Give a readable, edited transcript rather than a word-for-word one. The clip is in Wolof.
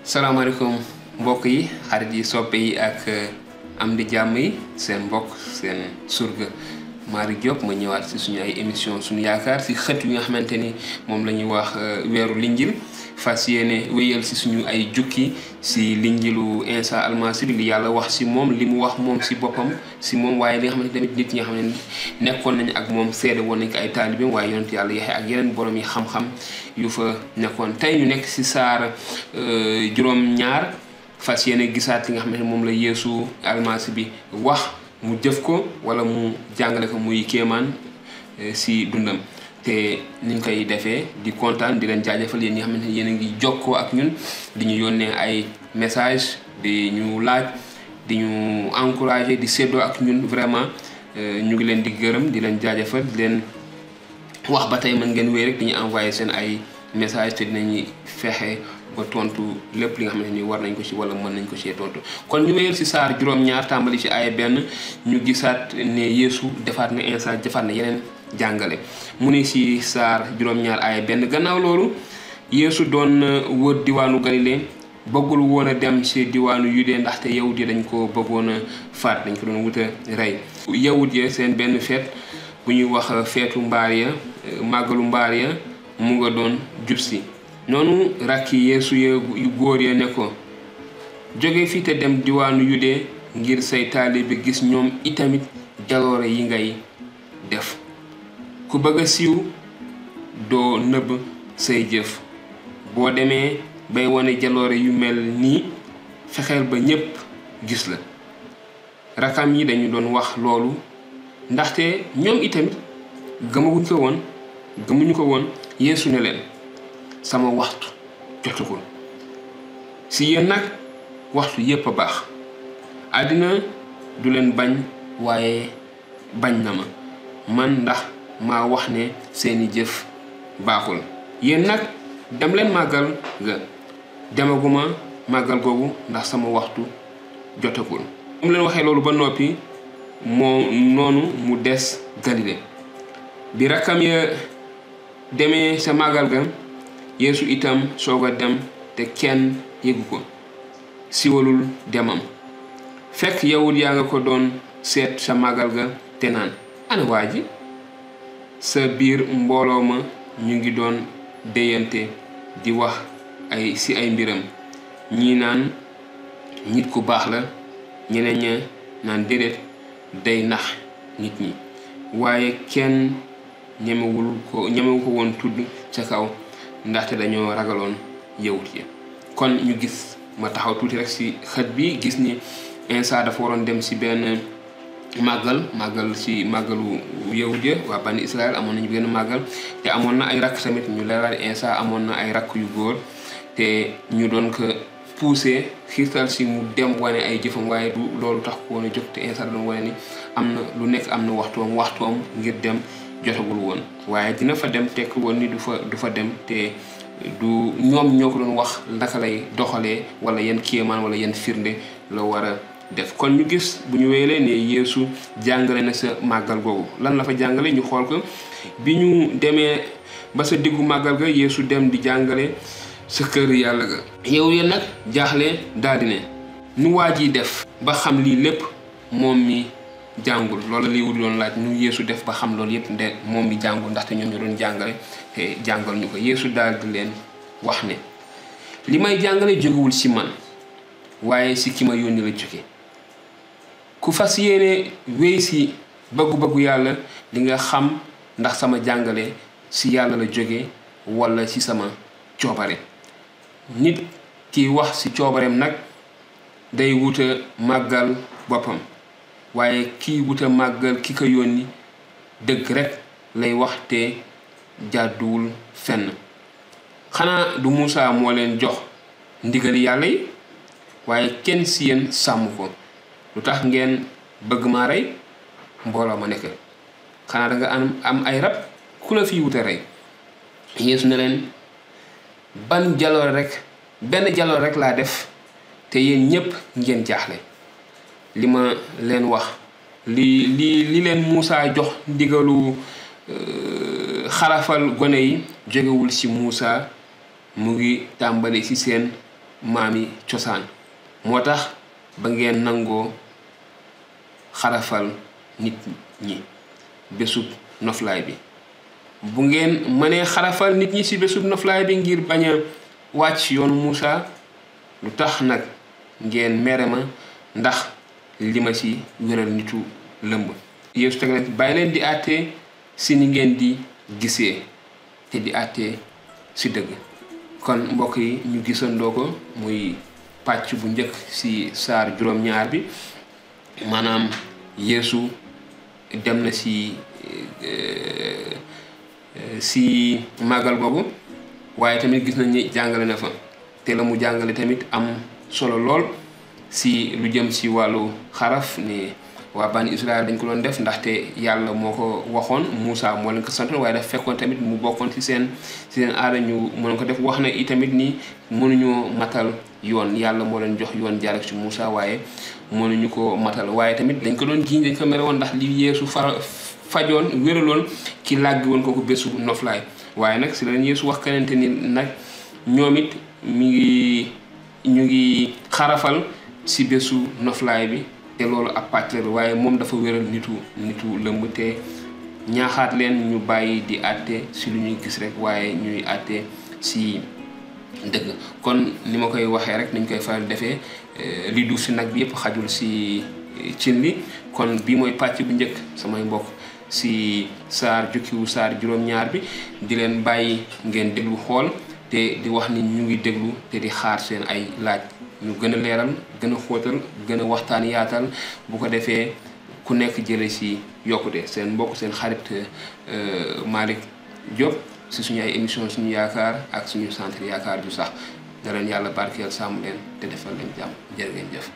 salaamaaleykum mbokk yi xarit yi soppe yi ak am di jàmm yi seen mbokk seen surga Malick Diop ma ñëwaat si suñu ay émission suñu yaakaar si xët yi nga xamante ni moom la ñuy wax weeru linjil fas yéene wéyal si suñu ay jukki si linjilu Insa Almasi bi li yàlla wax si moom li mu wax moom si boppam si moom waaye li nga xamante tamit nit ñi nga xam ne nekkoon nañu ak moom seede woon nañ ko ay taalibeem waaye yonent yàlla Yaxya ak yeneen borom yi xam-xam yu fa nekkoon tey ñu nekk si saar juróom-ñaar fas yéene gisaat li nga xam ne moom la Yeesu Almasi bi wax mu jëf ko wala mu jàngale ko muy kéemaan si dundam te niñ koy defee di kontaan di leen jaajëfal yéen ñi nga xamante ne yéen a ngi jokkoo ak ñun di ñu yónnee ay message di ñu laaj di ñu encouragé di séddoo ak ñun vraiment ñu ngi leen di gërëm di leen jaajëfal di leen wax ba tey mën ngeen wéy rek di ñu envoyé seen ay message te dinañu fexe ba tontu lépp li nga xamante ni war nañ ko ci wala mën nañ ko ci tontu kon ñu wéyal ci saar juróom-ñaar tàmbali ci ay benn ñu gisaat ne Yeesu defaat na Insa defaat na yeneen jàngale mu ne ci saar juróom-ñaar ay benn gannaaw loolu Yeesu doon wër diwaanu Galilée bëggul woon a dem ci diwaanu Yude ndaxte yawut yi dañ ko bëggoon a faat dañ ko doon wuta rey yawut ya seen benn feet bu ñuy wax feetu mbaar ya màggalu mbaar ya mu nga doon jub si noonu rakki Yeesu yu góor ya ne ko jóge fi te dem diwaanu Yude ngir say taalibe gis ñoom itamit jaloore yi ngay def ku bëgg a siiw doo nëbb say jëf boo demee bay wane jaloore yu mel nii fexeel ba ñépp gis la rakam yi dañu doon wax loolu ndaxte ñoom itamit gëmuñu ko woon Yeesu ne leen sama waxtu jotagul si yéen nag waxtu yépp a baax àddina du leen bañ waaye bañ na ma man ndax maa wax ne seeni jëf baaxul yéen nag dem leen màggal ga demaguma màggal googu ndax sama waxtu jotagul mu leen waxee loolu ba noppi moo noonu mu des Galilée bi rakkam ya demee sa màggal ga Yeesu itam soog a dem te kenn yëgu ko siwalul demam fekk yawut yaa nga ko doon seet sa màggal ga te naan ana waa ji sa biir mbooloo ma ñu ngi doon déyante di wax ci ay mbiram ñii naan nit ku baax la ñeneen ña naan déedéet day nax nit ñi waaye kenn ñemewu ko woon tudd ca kaw ndaxte dañoo ragaloon yawut yi kon ñu gis ma taxaw tuuti rek ci xët bi gis ni Insa dafa waroon dem ci benn màggal ci màggalu yawut ya waa bani Israël amoon nañu benn màggal te amoon na ay rakk tamit ñu leeral Insa amoon na ay rakk yu góor te ñu doon ko poussé xiirtal ci mu dem wane ay jëfam waaye du loolu tax ko woon a jóg te Insa doon wane ni am na lu nekk am na waxtoom ngir dem jotagul woon waaye dina fa dem tekk woon ni du fa dem te du ñoom ñoo ko doon wax naka lay doxalee wala yan kéemaan wala yan firnde la war a def kon ñu gis bu ñu wéyalee ne Yeesu jàngale na sa màggal googu lan la fa jàngale ñu xool ko bi ñu demee ba sa diggu màggal ga Yeesu dem di jàngale sa kër yàlla ga yow yéen nag jaaxle daldi ne nu waa ji def ba xam lii lépp moom mi jàngul loolu lii wut doon laaj nu Yeesu def ba xam loolu yépp nde moom mi jàngul ndaxte ñoom ñu doon jàngale te jàngal ñu ko Yeesu daldi leen wax ne li may jàngale jógewul ci man waaye ci ki ma yónni la jóge ku fas yéene wéy ci bëggu-bëggu yàlla di nga xam ndax sama jàngale ci yàlla la jóge walla ci sama coobare nit ki wax ci coobareem nag day wuta màggal boppam waaye kii wuta màggal ki ko yónni dëgg rekk lay wax te jàdduwul fenn xanaa du Muusaa moo leen jox ndigali yàlla yi waaye kenn ci yéen sàmm ko lu tax ngeen bëgg maa rey mbooloo ma nekk xanaa danga am ay rab ku la fii wuta rey Yeesu ne leen benn jaloore rek laa def te yéen ñépp ngeen jaaxle li ma leen wax li leen Muusaa jox ndigalu xarafal gone yi jógewul ci Muusaa mu ngi tàmbali ci seen maami cosaan moo tax ba ngeen nangoo xarafal nit ñi bésub noflaay bi. bu ngeen mënee xarafal nit ñi ci bésub noflaay bi ngir bañ a wàcc yoonu Muusa lu tax nag ngeen mere ma ndax li ma ci wéral nitu lëmb. Yeesu teg na bàyyi leen di àtte ci ni ngeen di gisee te di àtte ci dëgg. kon mbokk yi ñu gisandoo ko muy pàcc bu njëkk ci saar juróom-ñaar bi maanaam Yeesu dem na ci màggal boobu waaye tamit gis nañ ni jàngale na fa te la mu jàngale tamit am solo lool ci lu jëm ci wàllu xaraf ni waa bani Israël dañ ko doon def ndaxte yàlla moo ko waxoon Muusa moo leen ko santoon waaye dafa fekkoon tamit mu bokkoon ci seen aada ñu mën ko def. wax na itamit ni mënuñoo matal yoon yàlla moo leen jox yoon jaar ci Muusa waaye mënuñu ko matal waaye tamit dañ ko doon jiiñ dañ ko mere woon ndax li Yeesu fajoon wéraloon ki làggi woon kooku bésu noflaay. waaye nag si leen Yeesu wax kenente ni nag ñoom it ñu ngi xarafal si bésu noflaay bi te loolu ab pàcc la waaye moom dafa wéral nitu lëmb te ñaaxaat leen ñu bàyyi di àtte si lu ñuy gis rek waaye ñuy àtte si dëgg. kon ni ma koy waxee rek niñ koy faral defee li duuf si nag bi yëpp xajul si cin li. kon bii mooy pàcc bu njëkk samay mbokk si jukkiwu saar juróom-ñaar bi di leen bàyyi ngeen déglu xool te di wax ni ñu ngi déglu te di xaar seen ay laaj ñu gën a leeral gën a xóotal gën a waxtaan yaatal bu ko defee ku nekk jële si yokkute. seen mbokk seen xarit Malick Diop si suñu ay émission suñu yaakaar ak suñu centre yaakaar ju sax na leen yàlla barkeel sàmm leen te defal leen jàmm jërë ngeen jëf.